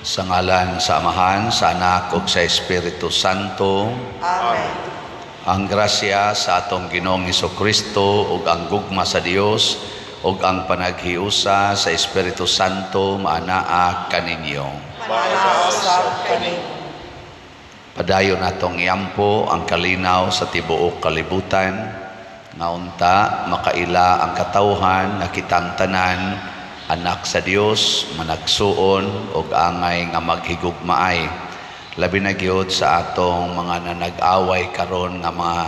Sa ngalan sa Amahan, sa Anak ug sa Espiritu Santo. Amen. Ang grasya sa atong Ginoong Kristo ug ang gugma sa Dios ug ang panaghiusa sa Espiritu Santo maanaa kaninyo. Maanaa usab kaninyo. Padayon natong iampo ang kalinaw sa tibuok kalibutan nga unta makaila ang katawhan nga kitang tanan anak sa Dios, managsuon ug angay nga maghigugmaay, labi na gyud sa atong mga nanag-away karon nga mga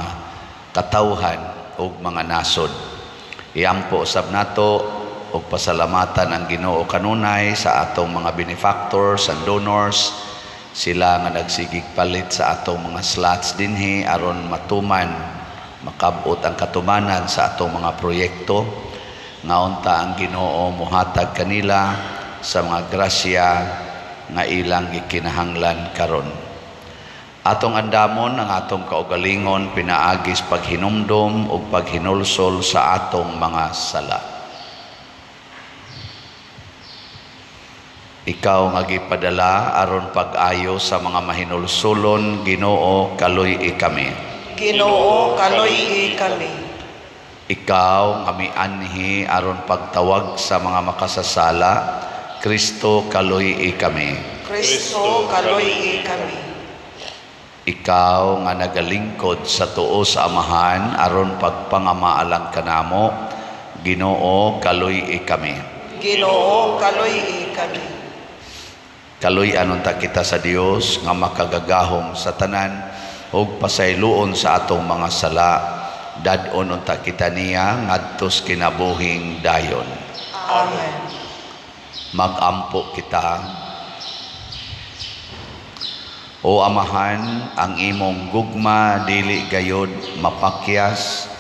katawhan ug mga nasod. Iampo usab nato ug pasalamatan ang Ginoo kanunay sa atong mga benefactors and donors, sila nga nagsigig palit sa atong mga slots dinhi aron matuman, makabot ang katumanan sa atong mga proyekto, nga unta ang Ginoo mohatag kanila sa mga grasya nga ilang gikinahanglan karon. Atong andamon ang atong kaugalingon pinaagi sa paghinumdom ug paghinulsol sa atong mga sala. Ikaw nga gipadala aron pag-ayo sa mga mahinulsulon, Ginoo, kaluy-i kami. Ginoo, kaluy-i kami. Ikaw nga mianhi aron pagtawag sa mga makasasala, Kristo, kaluy-i kami. Kristo, kaluy-i kami. Ikaw nga nagalingkod sa tuo sa Amahan aron pagpangamaalang kanamo, Ginoo, kaluy-i kami. Ginoo, kaluy-i kami. Kaluy-an unta kita sa Dios nga makagagahom sa tanan ug pasayloon sa atong mga sala. Dad-on unta kita niya ngadtos kinabuhing dayon. Amen. Magampo kita. O Amahan, ang imong gugma dili gayod mapakyas.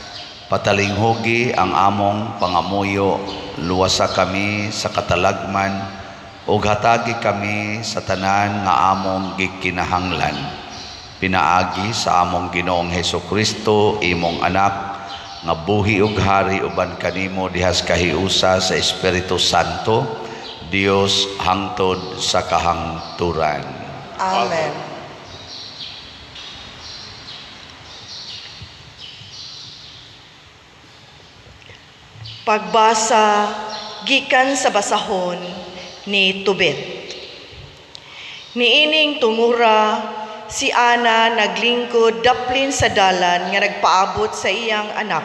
Patalinghugi ang among pangamuyo, luwasa kami sa katalagman ug hatagi kami sa tanan nga among gikinahanglan. Pinaagi sa among Ginoong Hesukristo, imong anak, nga buhi ug hari uban kanimo dihas kahiusa sa Espiritu Santo, Dios hangtod sa kahangturan. Amen. Pagbasa gikan sa basahon ni Tobit. Niining tungura, si Ana naglingkod daplin sa dalan nga nagpaabot sa iyang anak.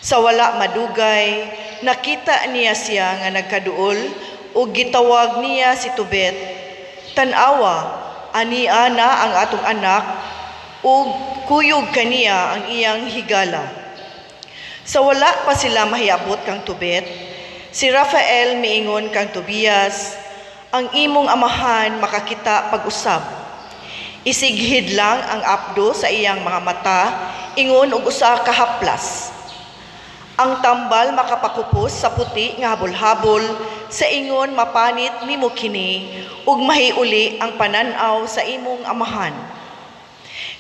Sa wala madugay, nakita niya siya nga nagkaduol ug gitawag niya si Tobit. Tan-awa, ani Ana ang atong anak ug kuyog kaniya ang iyang higala. Sa wala pa sila mahiabot kang Tobit, si Rafael miingon kang Tobias, ang imong amahan makakita pag-usab. Isighid lang ang apdo sa iyang mga mata, ingon og usa ka haplas. Ang tambal makapakupos sa puti nga habol-habol, sa ingon mapanit nimo kini ug mahiuli ang panan-aw sa imong amahan.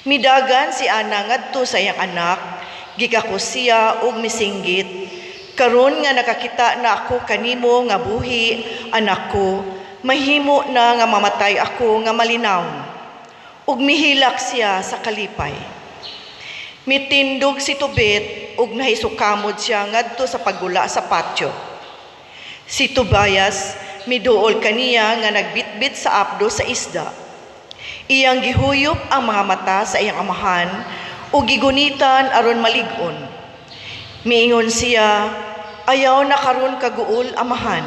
Midagan si Ana ngadto sa iyang anak, gikakos siya og misinggit, karon nga nakakita na ako kanimo nga buhi, anak ko, mahimo na nga mamatay ako nga malinaw. Ug mihilak siya sa kalipay. Mitindog si Tobit ug nahisukamod siya ngadto sa paggula sa patio. Si Tobias miduol kaniya nga nagbitbit sa apdo sa isda. Iyang gihuyop ang mga mata sa iyang amahan ug gigunitan aron malig-on. Miingon siya, ayaw na karon kaguol, amahan.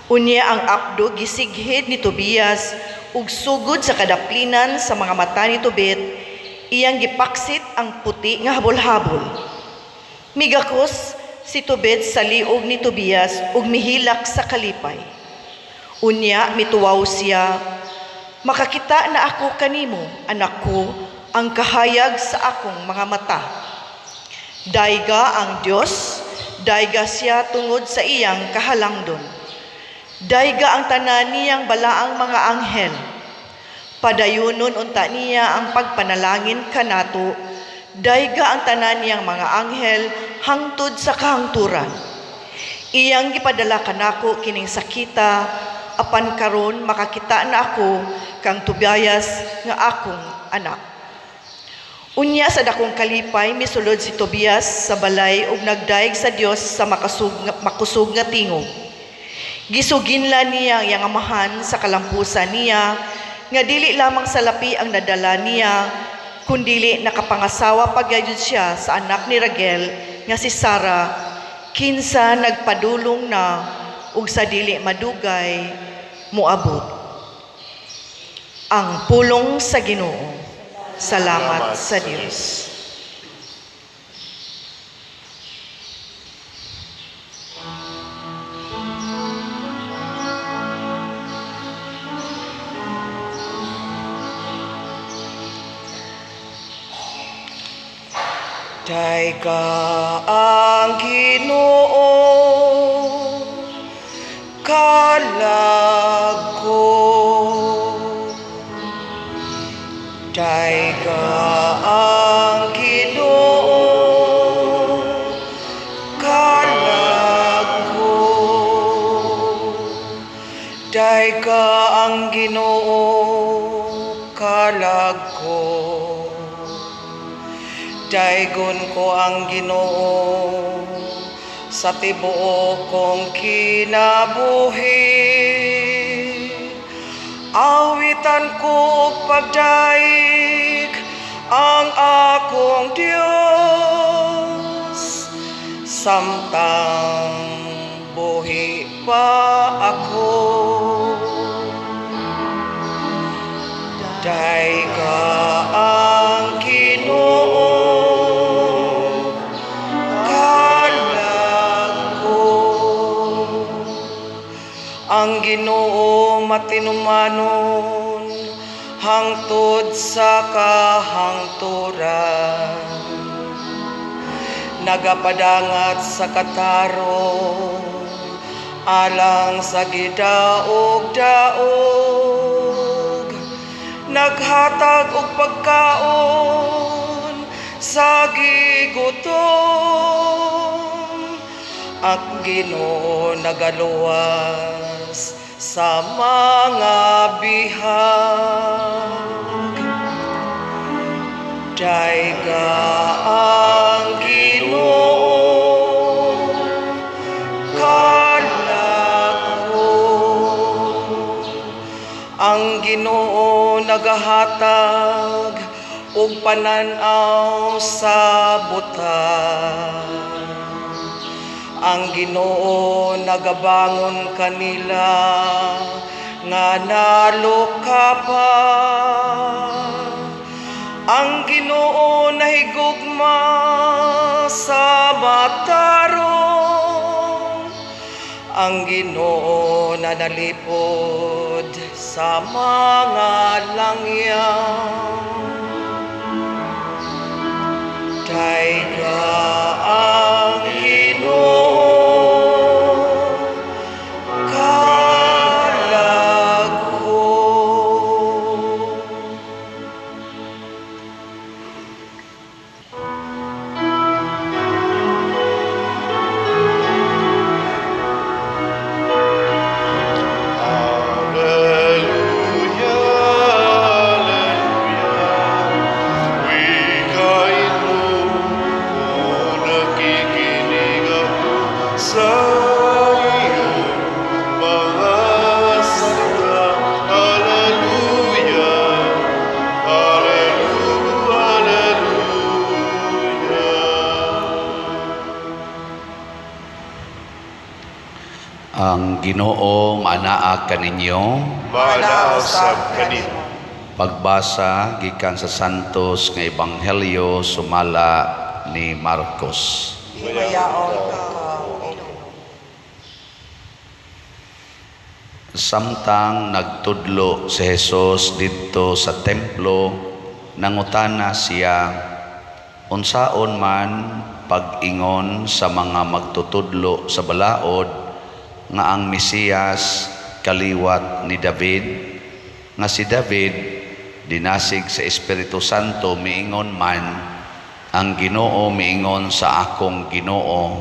Unya ang apdo gisighid ni Tobias ug sugod sa kadaplinan sa mga mata ni Tobit, iyang gipaksit ang puti nga habol-habol. Migakos si Tobit sa liog ni Tobias ug mihilak sa kalipay. Unya mituwaw siya, makakita na ako kanimo, anak ko, ang kahayag sa akong mga mata. Dayga ang Dios, dayga siya tungod sa iyang kahalangdon. Dayga ang tanan niyang balaang mga anghel. Padayunon unta niya ang pagpanalangin kanato. Dayga ang tanan niyang mga anghel hangtod sa kahangturan. Iyang gipadala kanako kining sakita apan karon makakita na ako kang Tobias nga akong anak." Unya sa dakong kalipay misulod si Tobias sa balay ug nagdayeg sa Dios sa makusog nga tingog. Gisuginlan niya ang iyang amahan sa kalampusan niya nga dili lamang salapi ang nadala niya, kundili nakapangasawa pa gayud siya sa anak ni Raguel nga si Sara, kinsa nagpadulong na ug sa dili madugay moabot. Ang pulong sa Ginoo. Salamat sa Dios. Dayga ang Ginoo, kalag ko. Dayga ang Ginoo, kalag ko. Dayga ang Ginoo, kalag ko. Daygon ko ang Ginoo sa tibuok kong kinabuhi. Awitan ko og pagdayeg ang akong Dios samtang buhi pa ako. Dayga ang Ginoo, kalag ko. Ang Ginoo matinumanon hangtod sa kahangturan. Nagapadangat sa katarong alang sa gidaog-daog. Naghatag og pagkaon sa gigutom. Ang Ginoo nagaluwas sa mga bihag. Dayga ang Ginoo, kalag ko. Ang Ginoo nagahatag og panan-aw sa buta. Ang Ginoo nagabangon kanila nga nalukapa. Ang Ginoo nahigugma sa matarong. Ang Ginoo nanalipod sa mga langyaw. Dayga ang Ginoo, kalag ko. Alleluia, alleluia. Wikain mo kung nakikinig ako sa iyong mga salita. Alleluia, alleluia, alleluia. Ang Ginoo maanaa kaninyo. Maanaa usab kanimo. Pagbasa gikan sa Santos nga Ebanghelyo sumala ni Marcos. Himayaon ka, O Ginoo. Samtang nagtudlo si Jesus didto sa templo, nangutana siya, "Unsaon man pag-ingon sa mga magtutudlo sa balaod nga ang Mesiyas kaliwat ni David, nga si David dinasig sa Espiritu Santo miingon man, ang Ginoo miingon sa akong Ginoo,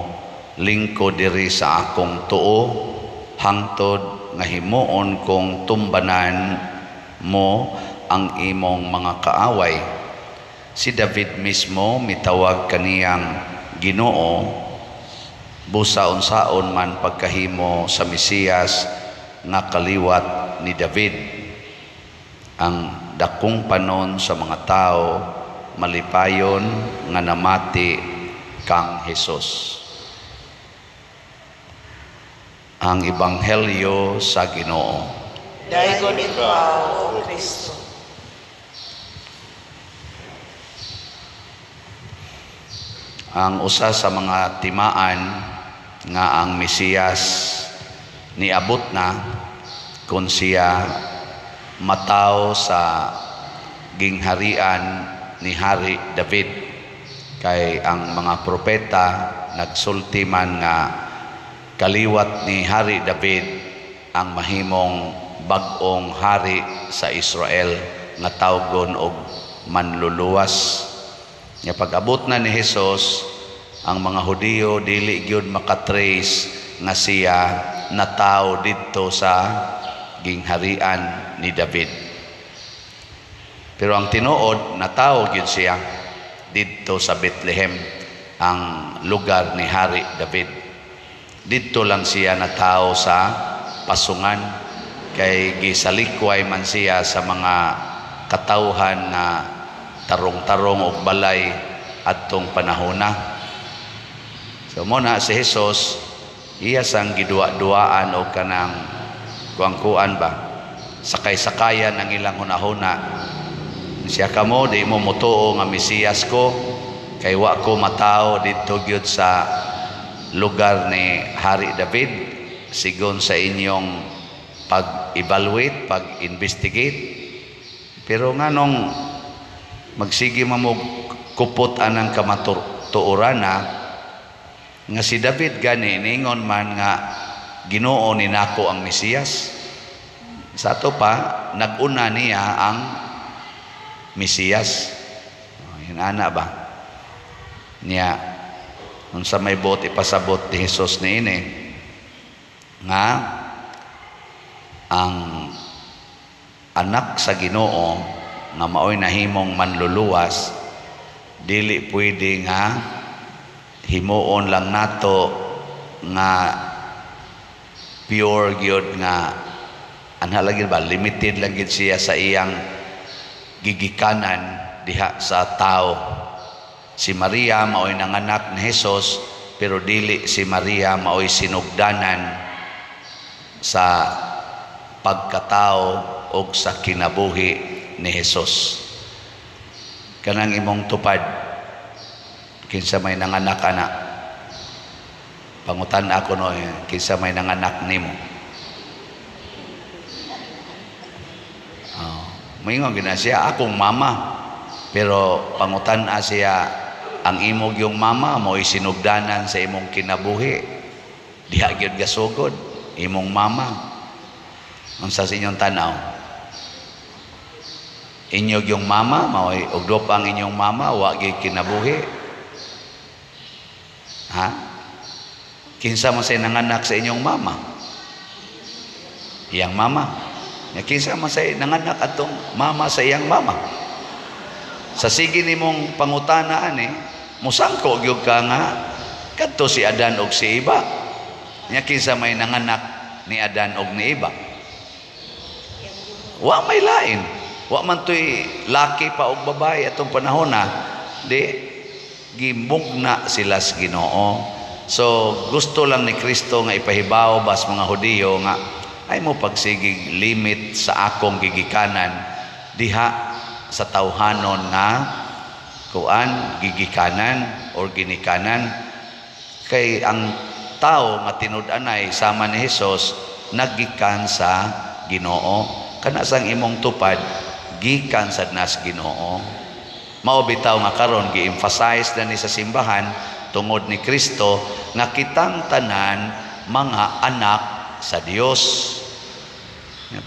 lingkod diri sa akong tuo, hangtod nga himuon kong tumbanan mo ang imong mga kaaway." Si David mismo mitawag kaniyang Ginoo, busa unsaon man pagkahimo sa Mesiyas nga kaliwat ni David? Ang dakong panon sa mga tao malipayon nga namati kang Hesus. Ang Ebanghelyo sa Ginoo. Daygon ikaw, O Kristo. Ang usa sa mga timaan nga ang Mesiyas niabot na kung siya mataw sa gingharian ni Hari David, kay ang mga propeta nagsulti man nga kaliwat ni Hari David ang mahimong bag-ong hari sa Israel nga tawgon og manluluwas. Nga pag-abot na ni Hesus, ang mga Hudiyo dili gyud makatrace nga siya nataw didto sa gingharian ni David. Pero ang tinuod, nataw gyud siya didto sa Bethlehem, ang lugar ni Hari David. Didto lang siya nataw sa pasungan, kay gisalikway man siya sa mga katawhan na tarong-tarong og balay adtong panahona. So mo na si Hesus, iya sang giduwa-duwaan og kanang kuang-kuan ba, sakay-sakayan ang ilang hunahuna. Siya kamo di mo motuo nga Mesiyas ko, kay wa ko matawo didto gyud sa lugar ni Hari David sigon sa inyong pag-evaluate, pag-investigate. Pero nganong magsige man mo kupot anang kamatuorana nga si David gani ningon man nga Ginoo ni nako ang Mesiyas? Sa ato pa nag-una niya ang Mesiyas. Oh, yun ana ba niya, unsa may buot ipasabot ni Hesus niini nga ang anak sa Ginoo nga maoy nahimong manluluwas, dili pwede nga himuon lang nato nga pure gyud nga anha lagi ba, limited lang gyud siya sa iyang gigikanan diha sa tao. Si Maria maoy nanganak ni Hesus, pero dili si Maria maoy sinugdanan sa pagkatao og sa kinabuhi ni Hesus. Kanang imong tupad, kinsa may nanganak ana? Pangutan ako no, kinsa may nanganak nimo? Oh, moingon gina siya, akong mama. Pero pangutan siya, ang imong yung mama mo'y sinugdanan sa imong kinabuhi. Diha gyud gasugod imong mama. Unsa sa inyong tanaw? Inyog yung mama mao'y og duha pa ang inyong mama wa gyud kinabuhi. Ha? Kinsa man say nanganak sa inyong mama? Iyang mama. Nya kinsa man say nanganak atong mama sa iyang mama? Sa sige nimong pangutana ani, musangko gyud ka nga kadto si Adan og si Eva. Nya kinsa may nanganak ni Adan og ni Eva? Wa may lain. Wa man to'y laki pa og babae atong panahon na di gimugna sila sa Ginoo. So gusto lang ni Kristo nga ipahibaw bas mga Hudiyo nga ay mo pagsigig limit sa akong gigikanan diha sa tawhanon nga kuan gigikanan or ginikanan, kay ang tao nga tinud-anay sama ni Hesus naggikan sa Ginoo. Kana sang imong tupad gikan sad nas Ginoo. Mao bitaw nga karon gi-emphasize na ni sa simbahan tungod ni Kristo nga kitang tanan mga anak sa Dios.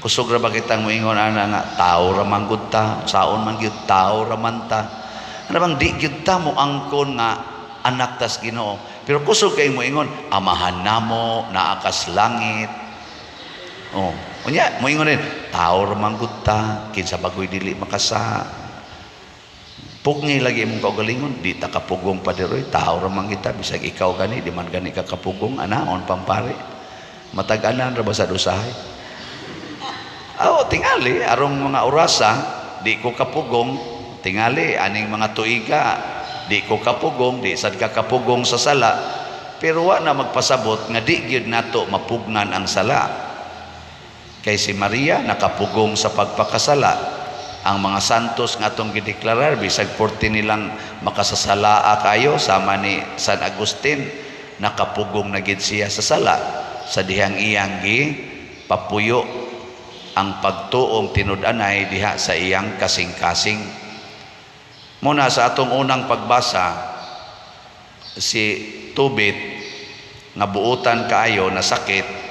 Kusog ra ba kitang moingon ana nga tao ra man gud ta, saon man gyud tao ra man ta. Ano bang di gyud ta mo angkon nga anak tas Ginoo. Pero kusog kay moingon, Amahan namo naa kas langit. Oh, unya moingon din, tao ra man gud ta, kinsa bagoy dili makasala. Pugni lagi imong kaugalingon, di ta kapugong, Pader oy, tao ra man kita, bisag ikaw gani, di man gani ka kapugong, anaon pampare. Matag-anan ra ba sa usahay? Aw, tingali arong mga orasa, di ko kapugong, tingali aning mga tuiga, di ko kapugong, di sad ka kapugong sa sala, pero wa na magpasabot nga di gyud nato mapugnan ang sala. Kay si Maria nakapugong sa pagpakasala. Ang mga santos nga atong gideklarar, bisag porte nilang makasasalaa kayo, sama ni San Agustin, nakapugong na gid siya sa sala sa dihang iyang gi papuyo ang pagtuong tinud-anay diha sa iyang kasing-kasing. Muna sa atong unang pagbasa, si Tobit nga buutan kaayo na sakit,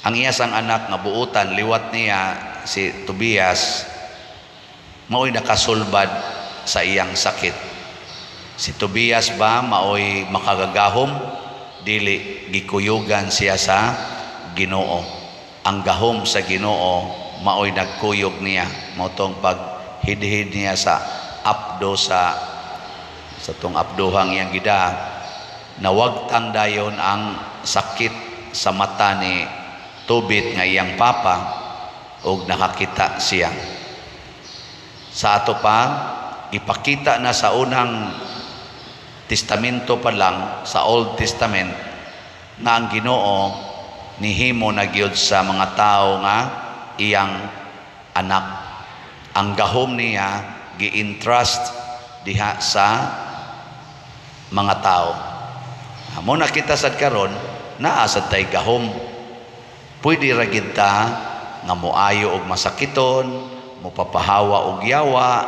ang iya sang anak nga buutan liwat niya, si Tobias, mao'y nakasulbad sa iyang sakit. Si Tobias ba mao'y makagagahom? Dili, gikuyugan siya sa Ginoo. Ang gahom sa Ginoo mao'y nagkuyog niya, mao tong paghidhid niya sa apdo sa tong apdohang iyang gida, nawagtang dayon ang sakit sa mata ni Tobit nga iyang papa og nakakita siya. Sa ato pa, ipakita na sa unang testamento pa lang, sa Old Testament, nga ang Ginoo nihimo na gyud sa mga tao nga iyang anak. Ang gahom niya gi-entrust diha sa mga tao. Mo na kita sad karon, naa sad tay gahom. Pwede ra gid ta nga moayo og masakiton, mopapahawa og yawa,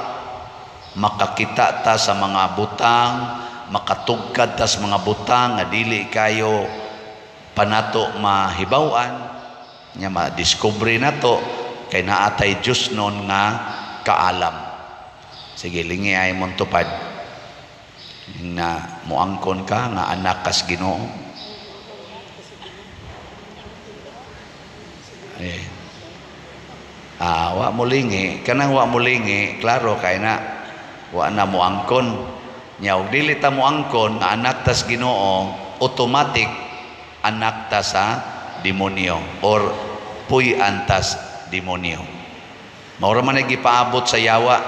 makakita ta sa mga butang, makatugkad ta sa mga butang nga dili kayo panato mahibaw-an, nya ma-discover nato kay naa tay Dios nun nga kaalam. Sige, lingi ay mong tupad na muangkon ka nga anak kas Ginoo. Eh. Ah, wa mo lingi, kanang wa mo lingi, klaro kay na wa na muangkon. Nya og dili ta muangkon nga anak tas Ginoo, automatic anak ta sa demonyo or puy-an tas demonyo. Mao ra man ay gipaabot sa yawa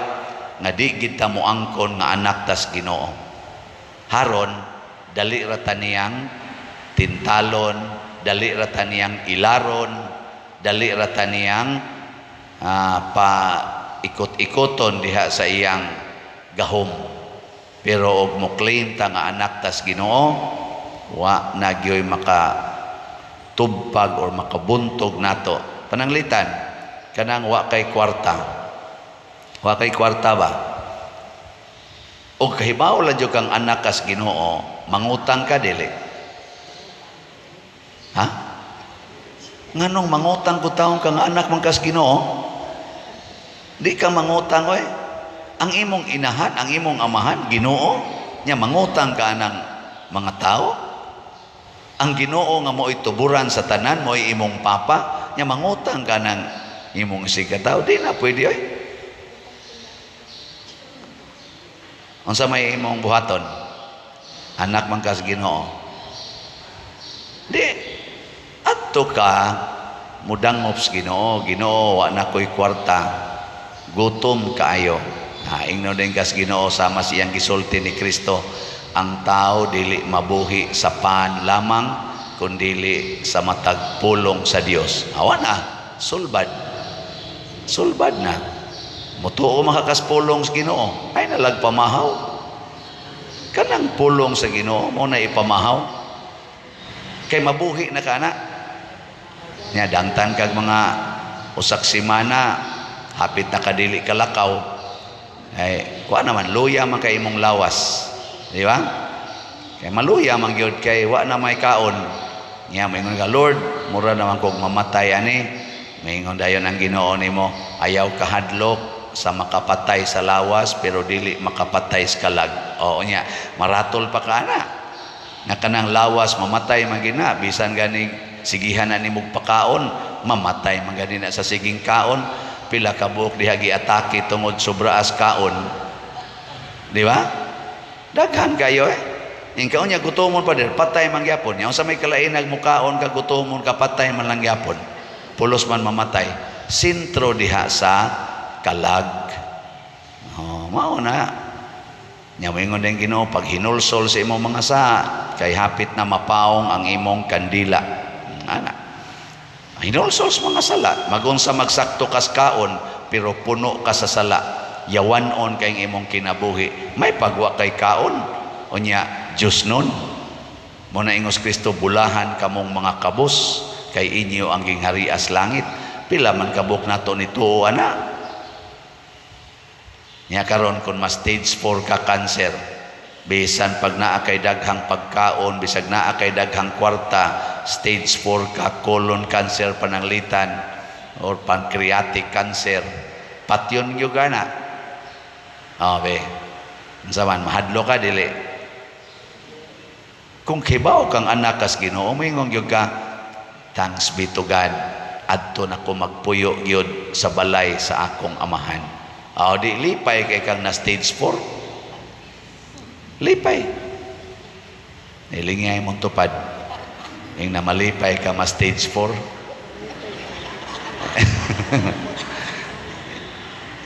nga di gid ta muangkon nga anak tas Ginoo. Haron dali ra ta niyang tintalon, dali ra ta niyang ilaron, dali ra ta niyang pa ikot-ikoton diha sa iyang gahom. Pero og mo claim ta nga anak tas Ginoo, wa na gyoy makatubpag or makabuntog nato. Pananglitan kanang wa kay kwarta. Wa kay kwarta ba? Og kahibaw lang jud kang anak kas Ginoo, mangutang ka dili? Ha? Nganong mangutang ko taong kang anak man kas Ginoo? Di ka mangutang oy. Ang imong inahan, ang imong amahan, Ginoo, nya mangutang ka ng mga tao. Ang Ginoo nga mo'y tuburan sa tanan, mo'y imong papa, nya mangutang ka ng imong sikataw, di na pwede oy. Unsa may imong buhaton? Anak man kas Ginoo. Di adto ka mudangop sa Ginoo, "Ginoo, wa na ko'y kwarta, gutom kaayo." Ha, ingno din kas Ginoo sama siyang gisulti ni Kristo, ang tao dili mabuhi sa pan lamang kundili sa matag pulong sa Dios. Awa na, sulbad. Sulbad na. Mutuo makakas pulong sa Ginoo, ay nalagpamahaw. Kanang pulong sa Ginoo mo na ipamahaw. Kay mabuhi na ka na. Nya dangtan kag mga usak semana, hapit na kadili kalakaw. Ay, kuha naman, luya man kay imong lawas. Di ba? Kay maluya man gyud kay wa na may kaon. Nya maingon ka, "Lord, mura naman kog mamatay ani." Maingon dayon ang Ginoo nimo, "Ayaw kahadlok sa makapatay sa lawas pero dili makapatay sa kalag." Oo nya, maratol pa ka na. Nga kanang lawas mamatay man gina bisan gani Sigihan na nimog pakaon, mamatay man gani na sa siging kaon. Pila ka buok diha giatake tungod sobraas kaon. Di ba? Daghan kayo eh. Ing kaon niya gutomon pa dir, patay man gyapon. Nya unsa may kalain nagmukaon ka gutomon ka, patay man lang gyapon. Pulos man mamatay. Sentro diha sa kalag. Oh, mao na. Nya moingon din Ginoo, pag hinulsol sa imong mga saa kay hapit na mapaong ang imong kandila. Ana. Hinulsol sa mga sala, magunsa magsakto kas kaon pero puno ka sa sala. Yawanon kay imong kinabuhi. May pagwa kay kaon. Unya Diyos nun. Mo na ingos Kristo, bulahan kamong mga kabos kay inyo ang gingharias langit. Pila man kabuk nato nito ana. Nya karon kung ma stage 4 ka cancer, bisan pag naa kay daghang pagkaon, bisag naa kay daghang kwarta, stage 4 ka colon cancer pananglitan or pancreatic cancer, patyon gyud ana. Oh, be. Unsa man mahadlo ka dili? Kung kibaw kang anak kas Ginoo, moingon gyud ka, "Thanks be to God, adto na ko magpuyo gyud sa balay sa akong amahan." Aw, di lipay kay kang na stage 4. Lipay. Nilingay mong tupad. Ing na malipay ka ma stage 4.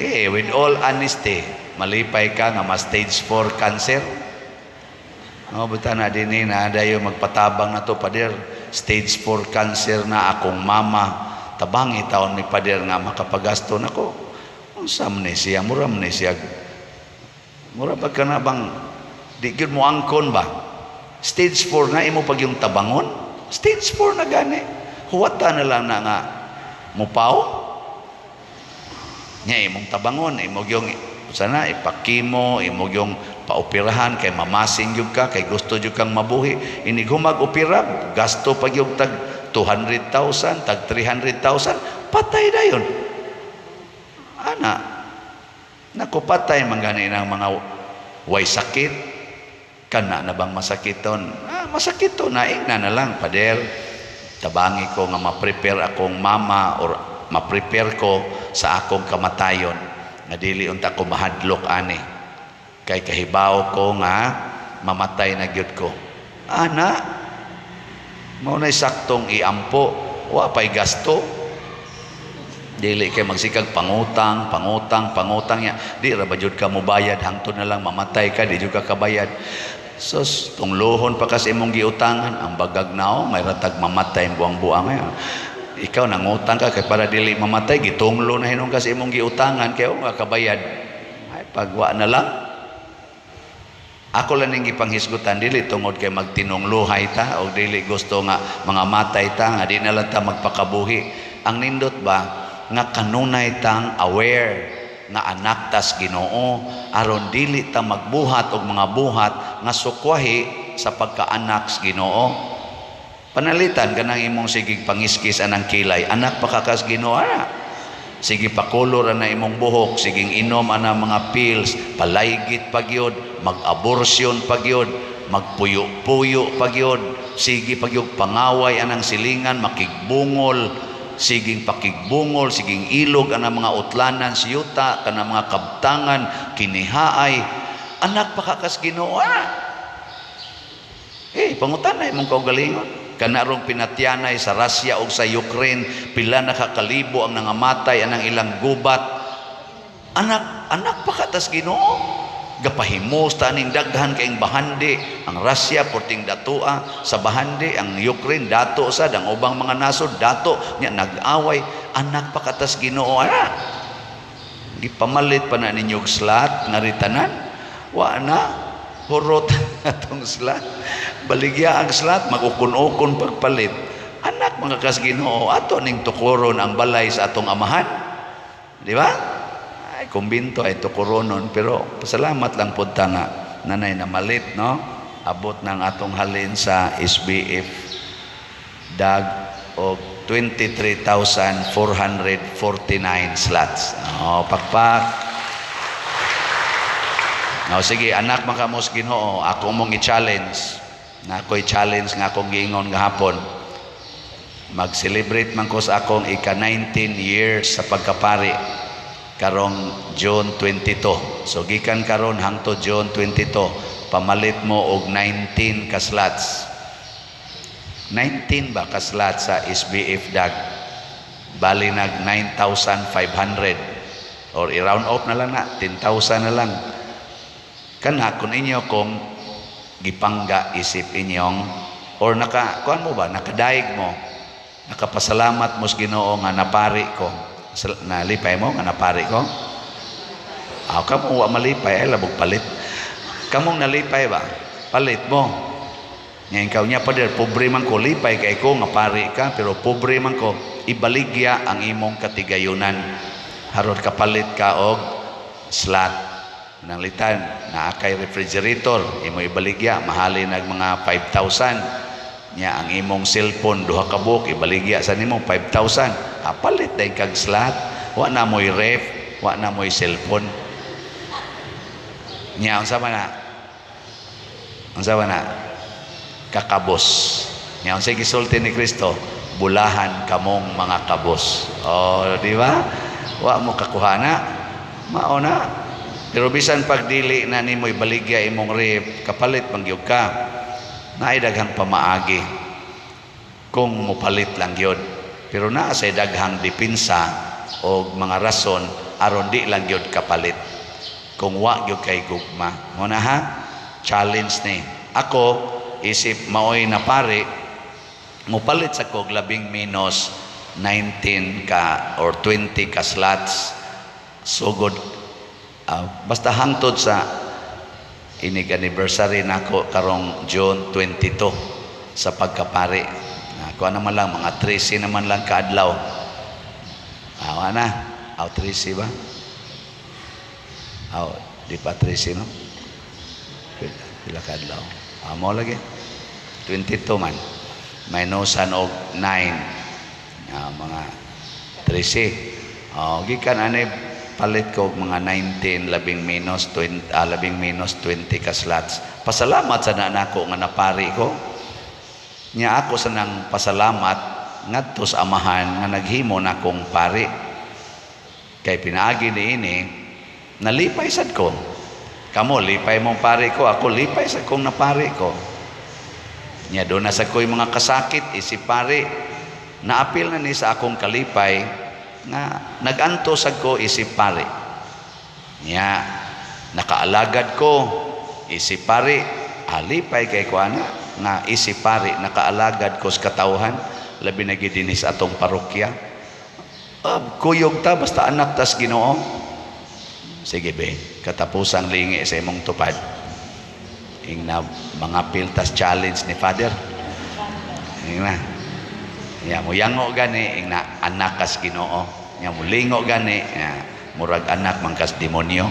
Eh, with all honesty, malipay ka nga ma stage 4 cancer? Oh, buta na din eh, na dayo magpatabang na to, pader. Stage 4 cancer na akong mama. Tabangi taon ni pader nga makapagasto nako. Unsa man ni siya, mura man ni siya. Mura ba ka na bang di gyud mo angkon ba? Stage 4 na imo pag yung tabangon? Stage 4 na gani. Huwata na lang na nga mupaw. Nya imong tabangon, imo yung sana ipakimo, imo yung paoperahan kay mamasing gyud ka kay gusto gyud kang mabuhi. Inig humag opera, gasto pa gyud tag 200,000, tag 300,000, patay dayon. Ana, naku, patay man gani ng mga way sakit. Kana na bang masakiton? Ah, masakit to, naing na na lang, pader. Tabangi ko nga ma-prepare akong mama or ma-prepare ko sa akong kamatayon. Nga dili unta ko mahadlok ani. Kay kahibaw ko nga mamatay na gyud ko. Ana, mao na'y saktong iampo, wa pa'y gasto. Dili kay magsikag pangutang, pangutang, pangutang ya. Di ra ba jud ka mobayad hangtod na lang mamatay ka, di jud ka kabayad. Sus, tunglohon pa kasi imong giutangan, ang bagag nao, may ratag mamatay buang-buang ngayon. Ikaw nangutang ka kay para dili mamatay, gitunglo na hinon kasi imong giutangan kay nga kabayad. Ay pagwa na lang. Ako lang ning gipanghisgutan dili tungod kay magtinungluhay ta o dili gusto nga mga matay ta nga di na lang ta magpakabuhi. Ang nindot ba nga kanunay tang aware nga anak tas Ginoo aron dili ta magbuhat og mga buhat nga sukwahi sa pagkaanak sa Ginoo. Panalitan kanang imong sigig pangiskis anang kilay, anak pa ka kas Ginoo ana. Sige pakulor ana imong buhok, siging inom ana mga pills, palaygit pa gyud, mag-abortion pa gyud, magpuyo-puyo pa gyud, sige pa gyud pangaway anang silingan, makigbungol, siging pakigbungol, siging ilog anang mga utlanan siyuta, kanang mga kabtangan, kinihaay, anak pa ka kas Ginoo ana. Eh, pangutan na imong kaugalingon. Kanarong pinatyanay sa Russia o sa Ukraine, pila na kakalibo ang nangamatay anang ilang gubat. Anak, anak pa katas Ginoo. Gapahimos ta aning daghan kaing bahandi. Ang Russia porting datoa sa bahandi, ang Ukraine dato sa ang ubang mga nasod dato nya nag-away. Anak pa katas Ginoo ana. Gipamalit pa na ninyo og slot nga ritanan. Wa na hurot atong slot. Baligya ang slot, magukon-ukon pagpalit. Anak mga kas Ginoo, ato ning tukuron ang balay sa atong amahan. Di ba? Ay, kumbinto ay tukuronon, pero pasalamat lang pud ta nga nanay na malit, no? Abot ng atong halin sa SBF dag og 23,449 slots. Oh, pakpak. Now, sige, anak makamos Ginoo, ako mong i-challenge. Na ako'y challenge nga akong giingon gahapon. Mag-celebrate man ko sa akong ika-19 years sa pagkapari karong June 22. So gikan karon hangtod June 22, pamalit mo og 19 ka slots. 19 ba ka slots sa SBF DAG? Bali nag 9,500 or i-round off na lang na, 10,000 na lang. Kana kung inyo kung gipangga isip inyong or naka kuan mo ba, nakadaig mo, nakapasalamat mo sa Ginoo nga napari ko. Nalipay mo nga napari ko? Aw, kamo wa malipay ay labog palit. Kamong nalipay ba, palit mo. Ngayon ikaw niya, "Pader, pobre man ko." Lipay kay ko nga pari ka, pero pobre man ko. Ibaligya ang imong katigayunan harod kapalit ka og slot. Nanglitan naa kay refrigerator, imo ibaligya, mahalin nag mga 5,000 nya. Ang imong cellphone, duha ka buok, ibaligya sa nimo, 5,000. Ah, palit day kag slot. Wa na mo'y ref, wa na mo'y cellphone nya. Unsa man na, unsa man na kakabos nya? Unsay gisulti ni Kristo? "Bulahan kamong mga kabos." Oh, di ba? Wa mo kakuha na, mao na. Pero bisan pag dili na nimo ibaligya imong ref, kapalit man gyud ka. Naay daghang pamaagi kung mopalit lang gyud, pero naa say daghang depensa o mga rason aron di lang gyud kapalit kung wa gyud kay gugma mo na. Ha, challenge ni ako. Isip maoy na pare, mopalit sa kog labing menos 19 ka or 20 ka slots sugod, basta hangtod sa inig anniversary nako karong June 22 sa pagkapari. Kuha naman lang mga 13 naman lang kaadlaw. Awa na. Aw, 13 ba? Aw, di pa 13, no? Pila, pila kaadlaw? Amo lagi. 22 man. Minusan og 9. Mga 13. Oh, gikan ani palit ko og mga 19, labing menos 20, labing menos 20 ka slots. Pasalamat sa na nako nga napari ko. Nya ako sa nang pasalamat ngadto sa Amahan nga naghimo nakong pari. Kay pinaagi niini, nalipay sad ko. Kamo lipay mong pari ko, ako lipay sa kong napari ko. Nya doon na sa ko'y mga kasakit isip pari, naapil na ni sa akong kalipay nga nagantos ko isip pari. Nya nakaalagad ko isip pari, alipay kay ko ana nga isip pari nakaalagad ko sa katawhan, labi na gid dinhi sa atong parokya. Kuyog ta basta anak tas Ginoo. Sige be, katapusang lingi sa imong tupad. Ing na mga piltas challenge ni Father. Ing na. Ya mo yango gani, ing na anak kas Ginoo. Ya mo lingo gani, ya, murag anak man kas demonyo.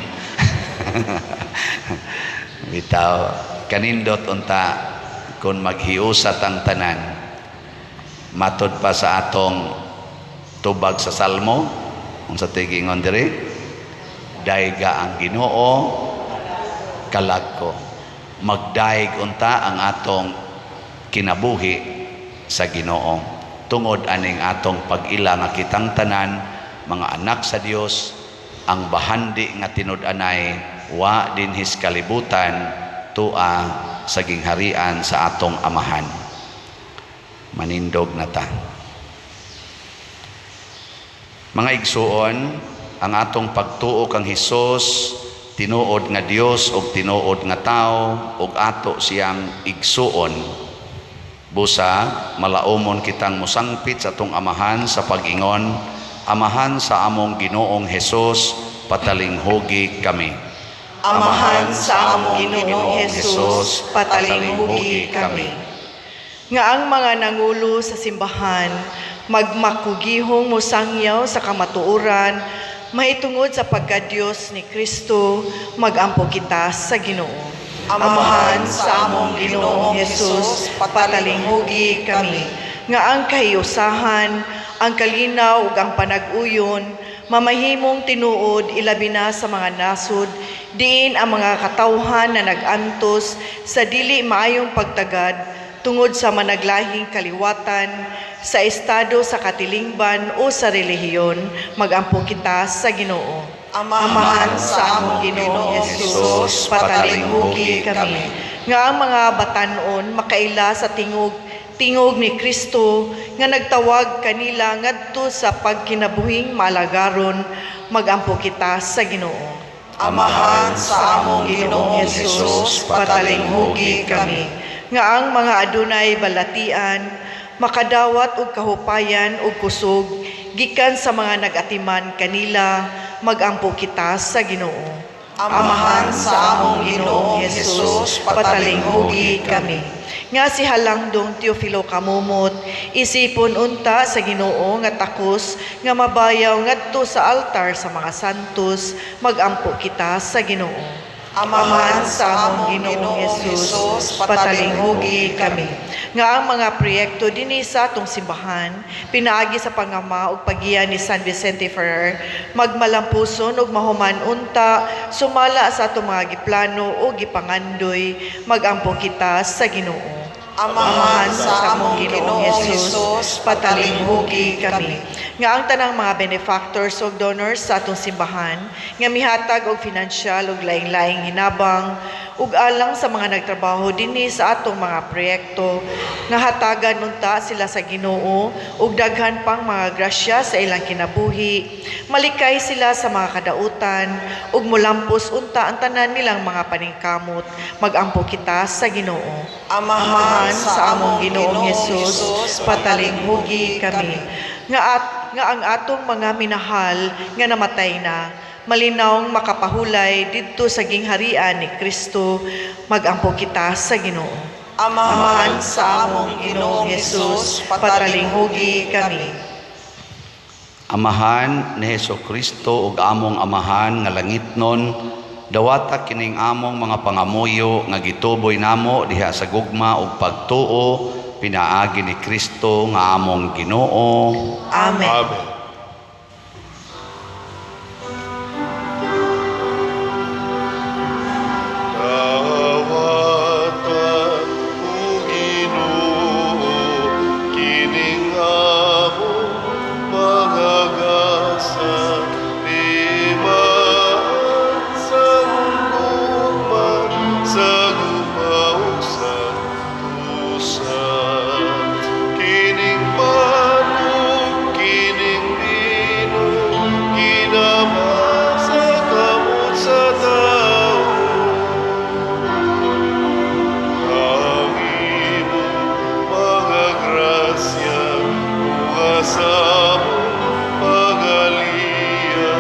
Bitaw kanindot unta kung maghiusa tang tanan. Matod pa sa atong tubag sa Salmo, unsa to'y giingon diri? "Dayga ang Ginoo, kalag ko." Magdaig unta ang atong kinabuhi sa Ginoo tungod aning atong pag-ila nga kitang tanan mga anak sa Dios. Ang bahandi nga tinud-anay wa dinhis kalibutan, tua sa gingharian sa atong Amahan. Manindog na ta. Mga igsuon, ang atong pagtuo kang Hesus tinuod nga Dios ug tinuod nga tao ug ato siyang igsuon, busa malaumon kitang mosangpit sa atong Amahan sa pag-ingon, "Amahan sa among Ginoong Hesus, patalinghugi kami." Amahan sa among Ginoong Hesus, patalinghugi kami. Nga ang mga nangulo sa simbahan magmakugihong mosangyaw sa kamatuoran mahitungod sa pagka-Dios ni Kristo, magampo kita sa Ginoo. Amahan sa among Ginoong Hesus, patalinghugi kami. Nga ang kahiusahan, ang kalinaw ug ang panag-uyon mamahimong tinuod, ilabi na sa mga nasod diin ang mga katawhan na nag-antos sa dili maayong pagtagad. tungod sa managlahing kaliwatan, sa estado sa katilingban o sa relihiyon, magampo kita sa Ginoo. Amahan sa among Ginoong Hesus, Hesus, patalinghugi kami. Nga ang mga batanon makaila sa tingog tingog ni Kristo nga nagtawag kanila ngadto sa pagkinabuhing malagaron, magampo kita sa Ginoo. Amahan sa among Ginoong Hesus, patalinghugi kami. Nga ang mga adunay balatian makadawat og kahupayan ug kusog gikan sa mga nag-atiman kanila, magampo kita sa Ginoo. Amahan sa among Ginoong Hesus, patalinghugi kami. Nga si Halangdong Teofilo Kamumot isipon unta sa Ginoo nga takos nga mabayaw ngadto sa altar sa mga santos, magampo kita sa Ginoo. Amahan sa among Ginoong Hesus, patalinghugi kami. Nga ang mga proyekto dinhi sa atong simbahan pinaagi sa pangama ug paggiya ni San Vicente Ferrer magmalampuson ug mahuman unta sumala sa atong mga giplano o gipangandoy, magampo kita sa Ginoo. Amahan sa among Ginoong Hesus, patalinghugi kami. Nga ang tanang mga benefactors ug donors sa atong simbahan nga mihatag og finansyal ug laing-laing hinabang ug alang sa mga nagtrabaho dinhi sa atong mga proyekto, nga hatagan unta sila sa Ginoo ug daghan pang mga grasya sa ilang kinabuhi, malikay sila sa mga kadautan ug molampos unta ang tanan nilang mga paningkamot, magampo kita sa Ginoo. Amahan sa among Ginoong Hesus, patalinghugi kami. Nga ang atong mga minahal nga namatay na malinawng makapahulay didto sa gingharian ni Kristo, magampo kita sa Ginoo. Amahan sa among Ginoong Hesus, patalinghugi kami. Amahan ni Hesus Kristo ug among Amahan nga langitnon, dawata kining among mga pangamuyo nga gituboy namo diha sa gugma ug pagtuo pinaagi ni Kristo nga among Ginoo. Amen. Amen. Dawata, o Ginoo, kining among mga gasa, timaan sa gugma, sa gugma ug sa tusa. Kining pan ug kining bino, kinama sa kamot sa tao. Ang imong mga grasya, mga sa among pagaliya,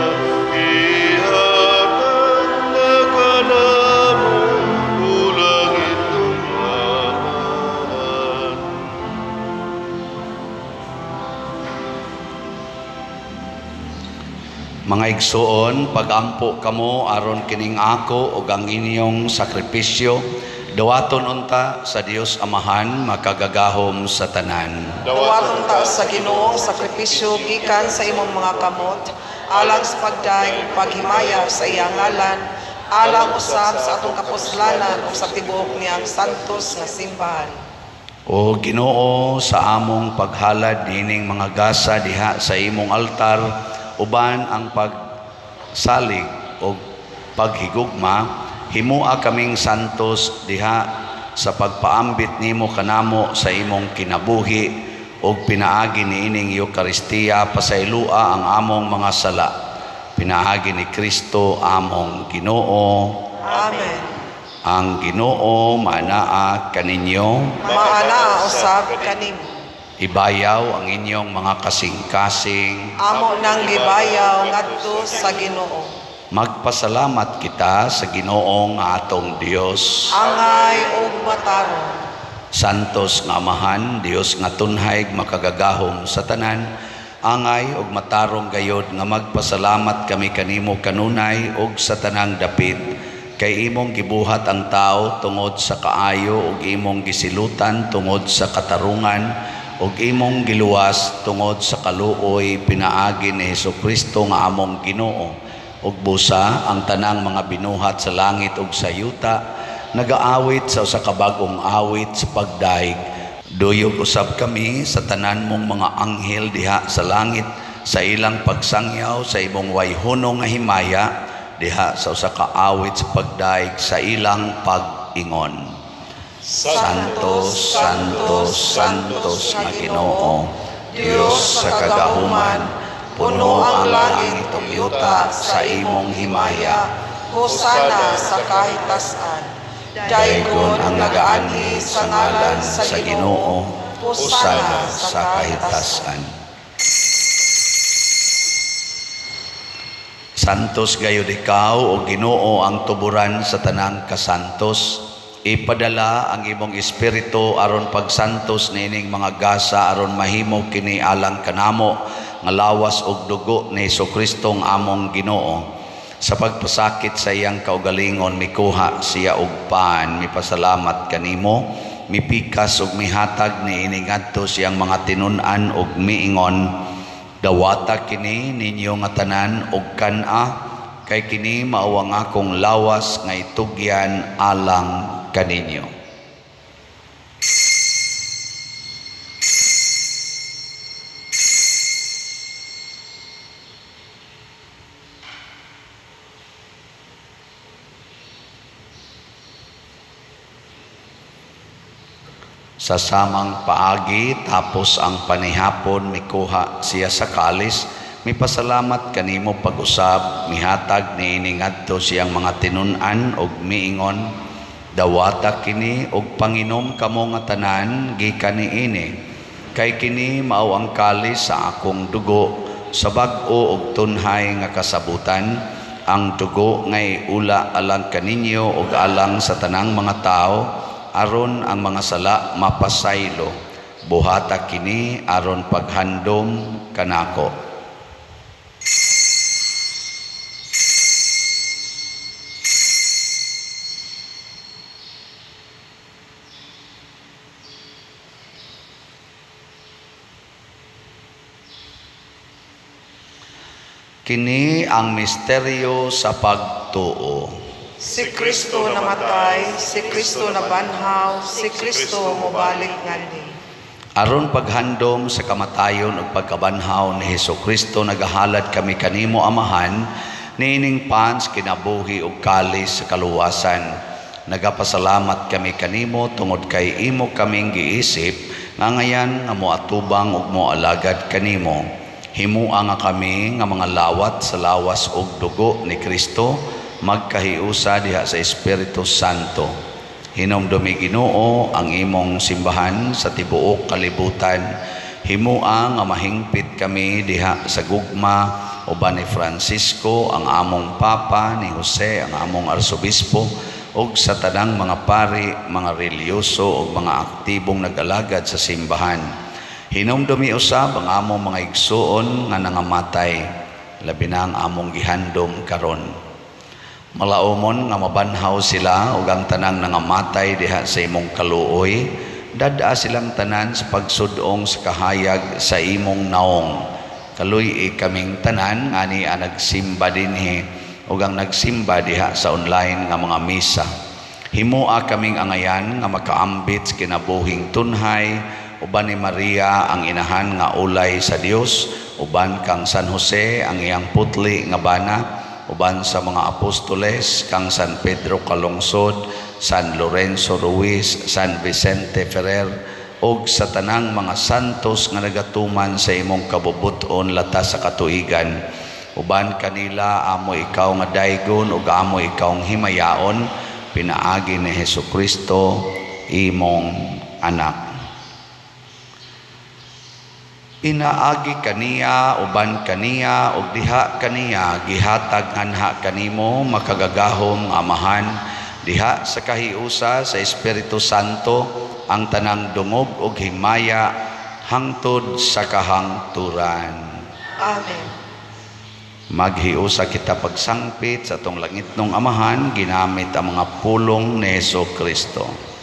ihatag na kanamo, o langitnong Amahan. Mga igsuon, pagampo kamo aron kining ako ug ang inyong sakripisyo dawaton unta sa Dios Amahan makagagahom sa tanan. Dawaton ta sa Ginoo ang sakripisyo gikan sa imong mga kamot, alang sa pagdaig ug paghimaya sa iyang ngalan, alang usab sa atong kapuslanan ug sa tibuok niyang santos nga simbahan. O Ginoo, sa among paghalad niining mga gasa diha sa imong altar uban ang pagsalig og paghigugma, himua kaming santos diha sa pagpaambit nimo kanamo sa imong kinabuhi ug pinaagi niining Eukaristiya pasayloa ang among mga sala pinaagi ni Kristo among Ginoo. Amen. Ang Ginoo manaa kaninyo. Maanaa usab kanimo. Ibayaw ang inyong mga kasing-kasing. Amo nang gibayaw ngadto sa Ginoo. Magpasalamat kita sa Ginoong atong Dios. Angay ug matarong. Santos nga Amahan, Dios nga tunhay makagagahom sa tanan, angay ug matarong gayod nga magpasalamat kami kanimo kanunay ug sa tanang dapit, kay imong gibuhat ang tao tungod sa kaayo ug imong gisilutan tungod sa katarungan ug imong giluwas tungod sa kaluoy pinaagi ni Hesukristo nga among Ginoo. Ug busa ang tanang mga binuhat sa langit ug sa yuta nagaawit sa usa ka bag-ong awit sa pagdaig. Duyog usab kami sa tanan mong mga anghel diha sa langit sa ilang pagsangyaw sa imong wayhono nga himaya diha sa usa ka awit sa pagdayeg sa ilang pag-ingon. Santo, Santo, Santos nga Ginoo, Dios sa kagahuman, puno ang langit ug yuta sa imong himaya. Hosana sa kahitasan. Daygon ang nagaanhi sa ngalan sa Ginoo, hosana sa kahitasan. Santos gayud ikaw o Ginoo, ang tuburan sa tanang kasantos. Ipadala ang imong espiritu aron pagsantos niining mga gasa aron mahimo kini alang kanamo nga lawas ug dugo ni Hesukristo ang among Ginoo. Sa pagpasakit sa iyang kaugalingon, mikuha siya og pan, mipasalamat kanimo, mipikas ug mihatag niini ngadto sa iyang mga tinun-an ug miingon: "Dawata kini ninyo nga tanan ug kan-a, kay kini mao ang akong lawas nga itugyan alang kaninyo." Sa samang paagi, tapos ang panihapon, mikuha siya sa kalis, mipasalamat kanimo pag-usab, mihatag niini ngadto sa iyang mga tinun-an ug miingon: "Dawata kini ug panginom kamo nga tanan gikan niini, kay kini mao ang kalis sa akong dugo sa bag-o ug tunhay nga kasabutan, ang dugo nga iula alang kaninyo ug alang sa tanang mga tawo aron ang mga sala mapasaylo. Buhata kini aron paghandom kanako." Kini ang misteryo sa pagtuo. Si Kristo namatay, si Kristo nabanhaw, si Kristo mobalik nganhi. Aron paghandom sa kamatayon ug pagkabanhaw ni Hesukristo, nagahalad kami kanimo, Amahan, niining pan sa kinabuhi ug kalis sa kaluwasan. Nagapasalamat kami kanimo tungod kay imo kaming giisip nga ngayan nga moatubang ug moalagad kanimo. Himua nga kami nga mga lawat sa lawas ug dugo ni Kristo magkahiusa diha sa Espiritu Santo. Hinumdumi, Ginoo, ang imong simbahan sa tibuok kalibutan. Himua nga mahingpit kami diha sa gugma uban ni Francisco ang among Papa, ni Jose ang among Arsobispo, ug sa tanang mga pari, mga relihiyoso ug mga aktibong nag-alagad sa simbahan. Hinumdumi usab ang among mga igsuon nga nangamatay, labi na ang among gihandom karon. Malaumon nga mabanhaw sila ug ang tanang nangamatay diha sa imong kaluoy, dad-a silang tanan sa pagsud-ong sa kahayag sa imong naong. Kaluy-i kaming tanan nga ania nagsimba dinhi ug ang nagsimba diha sa online nga mga misa. Himua kaming angayan nga makaambit sa kinabuhing tunhay uban ni Maria ang inahan nga ulay sa Dios, uban kang San Jose ang iyang putli nga bana, uban sa mga apostoles, kang San Pedro Calungsod, San Lorenzo Ruiz, San Vicente Ferrer, ug sa tanang mga santos nga nagatuman sa imong kabubut-on latas sa katuigan. Uban kanila amo ikaw nga daygon ug amo ikaw himayaon pinaagi ni Hesukristo imong anak. Pinaagi kaniya, uban kaniya, ug diha kaniya, gihatag nganha kanimo, makagagahom nga Amahan, diha sa kahiusa sa Espiritu Santo, ang tanang dungog ug himaya hangtod sa kahangturan. Amen. Maghiusa kita pagsangpit sa atong langitnong Amahan ginamit ang mga pulong ni Hesukristo.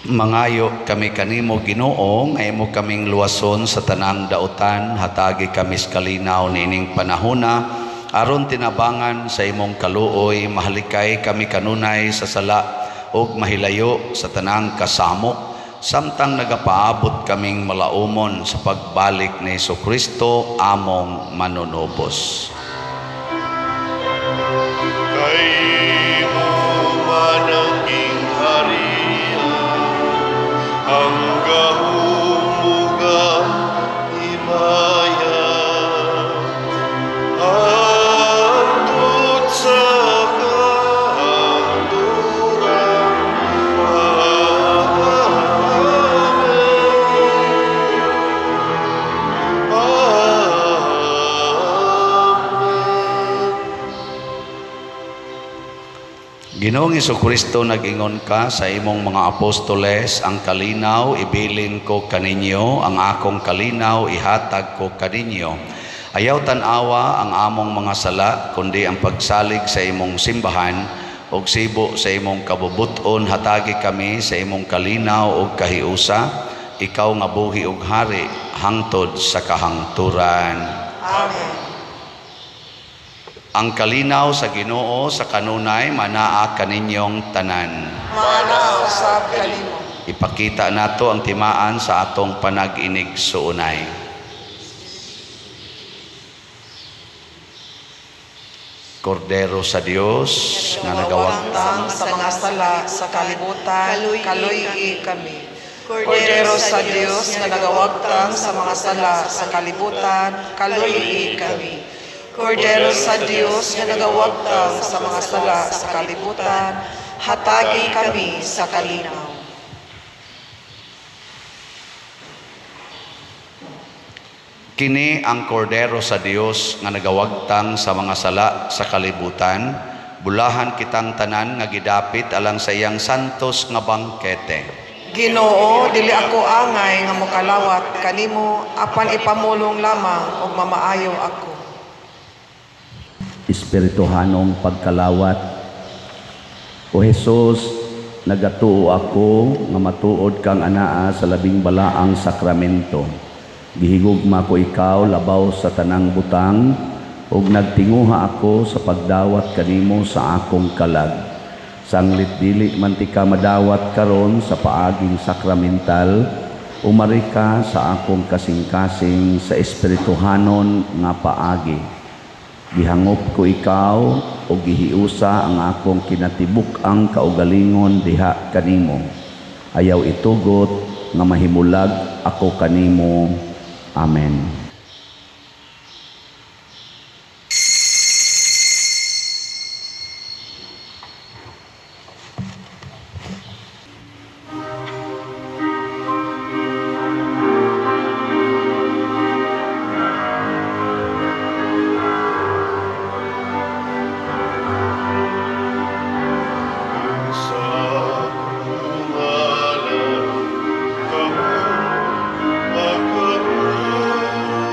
Mangayo kami kanimo, Ginoo, nga imo kaming luwason sa tanang dautan. Hatagi kami sa kalinaw niining panahona aron tinabangan sa imong kaluoy mahalikay kami kanunay sa sala ug mahilayo sa tanang kasamok samtang nagapaabot kaming malaumon sa pagbalik ni Kristo among manunubos. Kay imo man ang gingharian, ang gahom ug ang himaya, hangtod sa kahangturan. Amen. Amen. Ginoong Kristo, nag-ingon ka sa imong mga apostoles, "Ang kalinaw ibilin ko kaninyo, ang akong kalinaw ihatag ko kaninyo. Ayaw tan-awa ang among mga sala, kundi ang pagsalig sa imong simbahan, ug sibo sa imong kabubut-on hatagi kami sa imong kalinaw ug kahiusa, ikaw nga buhi ug hari hangtod sa kahangturan." Amen. Ang kalinaw sa Ginoo sa kanunay manaa kaninyong tanan. Maanaa usab kanimo. Ipakita nato ang timaan sa atong panag-inig-suunay. Kordero sa Dios nga nagawag Nagawagtang sa mga sala sa kalibutan, kaluy-i kami. Kordero sa Dios nga nagawagtang sa mga sala sa kalibutan, kaluy-i kami. Kordero sa Dios nga nagawagtang sa mga sala sa kalibutan, hatagi kami sa kalinaw. Kini ang Kordero sa Dios nga nagawagtang sa mga sala sa kalibutan. Bulahan kitang tanan nga gidapit alang sa iyang santos nga bangkete. Ginoo, dili ako angay nga mokalawat kanimo, apan ipamulong lamang ug mamaayo ako. Espirituhanong pagkalawat. O Jesus, nagatuo ako nga matuod kang anaa sa labing balaang sakramento. Gihigugma ko ikaw labaw sa tanang butang ug nagtinguha ako sa pagdawat kanimo sa akong kalag. Sanglit dili man tika madawat karon sa paaging sakramental, umari ka sa akong kasing-kasing sa espirituhanon nga paagi. Gihangop ko ikaw o gihiusa ang akong kinatibuk-ang kaugalingon diha kanimo. Ayaw itugot nga mahimulag ako kanimo. Amen. Sa akong ngalan, kamo makabuhi.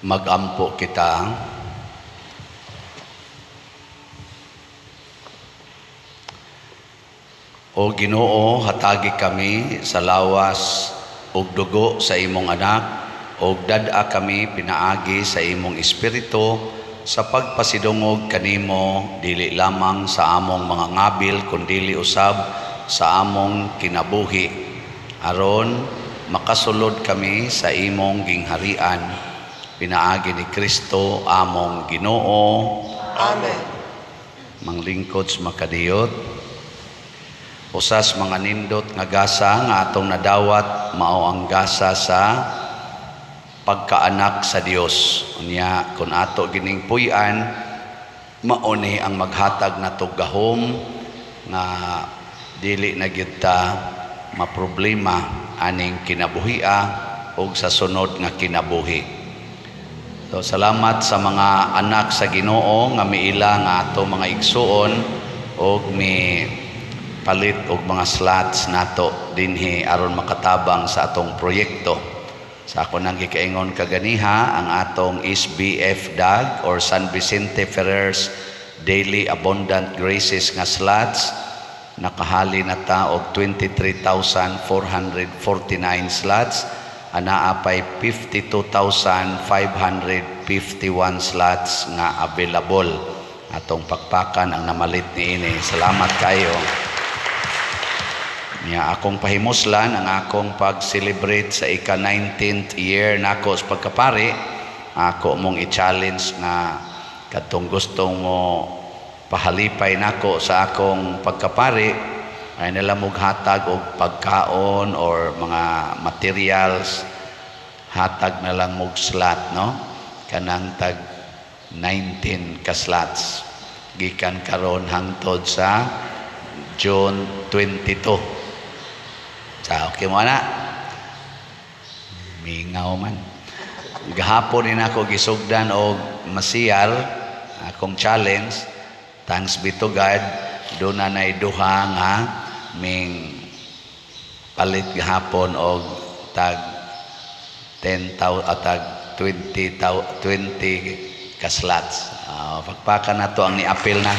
Magampo kita. O Ginoo, hatagi kami sa lawas ug dugo sa imong anak ug dad-a kami pinaagi sa imong espiritu sa pagpasidungog kanimo dili lamang sa among mga ngabil kundili usab sa among kinabuhi, aron makasulod kami sa imong gingharian, pinaagi ni Kristo among Ginoo. Amen. Manglingkod sa makadiyot. Usas mga nindot nga gasa nga atong nadawat mao ang gasa sa pagkaanak sa Dios. Unya kun ato gining puy-an, mao ni ang maghatag nato gahom nga dili na gyud ta maproblema aning kinabuhia ug sa sunod nga kinabuhi. So salamat sa mga anak sa Ginoo nga miila nga ato mga igsuon og mi palit og mga slots nato dinhi aron makatabang sa atong proyekto. Sa ako nang gikaingon kaganiha, ang atong SBF DAG or San Vicente Ferrer's Daily Abundant Graces nga slots, nakahali na ta og 23,449 slots, anaa pay 52,551 slots nga available. Atong pakpakan ang namalit niini. Salamat kayo. Nya akong pahimuslan ang akong pag-celebrate sa ika-19th year nako sa pagkapari, ako mong i-challenge nga kadtong gustong mo pahalipay nako sa akong pagkapari ay nila mog hatag og pagkaon or mga materials, hatag na lang mog slot, no, kanang tag 19 ka slots gikan karon hangtod sa June 22. Sa okay mo na? Mingaw man. Gahapon din ako gisugdan og masiyar akong challenge. Thanks be to God, doon na nay duha nga ming palit gahapon og tag 10,000 at tag 20 20 ka slots. Pakpakan nato ang ni-apil na.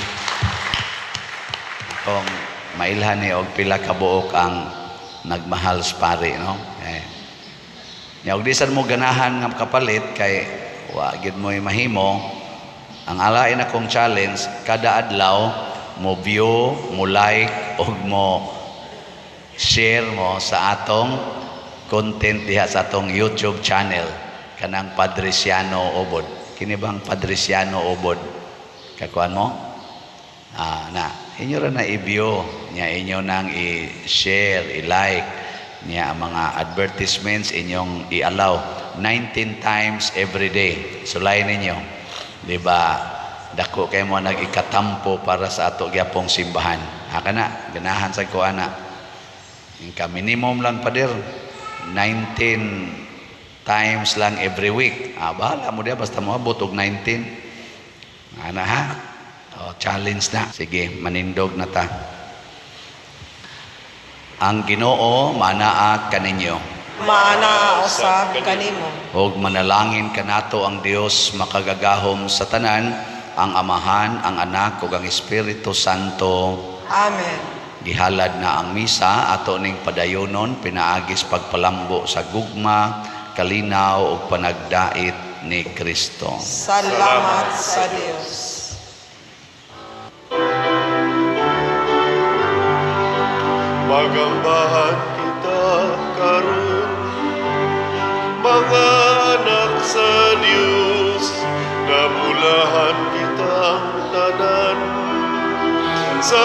Akong mailhan ni og pila ka buok ang nagmahal sa pari, no? Eh. Nya og di sad mo ganahan nga kapalit kay wa gid mo'y mahimo, ang alain akong challenge kada adlaw mo view, mo like og mo share mo sa atong content diha sa atong YouTube channel kanang Padriciano Obod. Kini bang Padriciano Obod? Kakuan mo? Na inyo ra na i-view niya, inyo nang i-share, i-like niya ang mga advertisements, inyong i-allow 19 times every day. Sulay ninyo. Di ba? Dako kay mo nag-ikatampo para sa ato gyapong simbahan. Ha kana, ganahan sa ko ana. Inka minimum lang, pader. 19 times lang every week. Ah, bahala mo diya basta moabot og 19. Ana ha? Oh, challenge na. Sige, manindog na ta. Ang Ginoo manaa kaninyo. Maanaa usab kanimo. Og manalangin kanato ang Dios makagagahom sa tanan, ang Amahan, ang Anak ug ang Espiritu Santo. Amen. Gihalad na ang misa, ato ning padayonon pinaagis pagpalambo sa gugma, kalinaw ug panagdait ni Kristo. Salamat sa Dios. Magambahan kita karon, mga anak sa Dios, nabulahan kitang tanan sa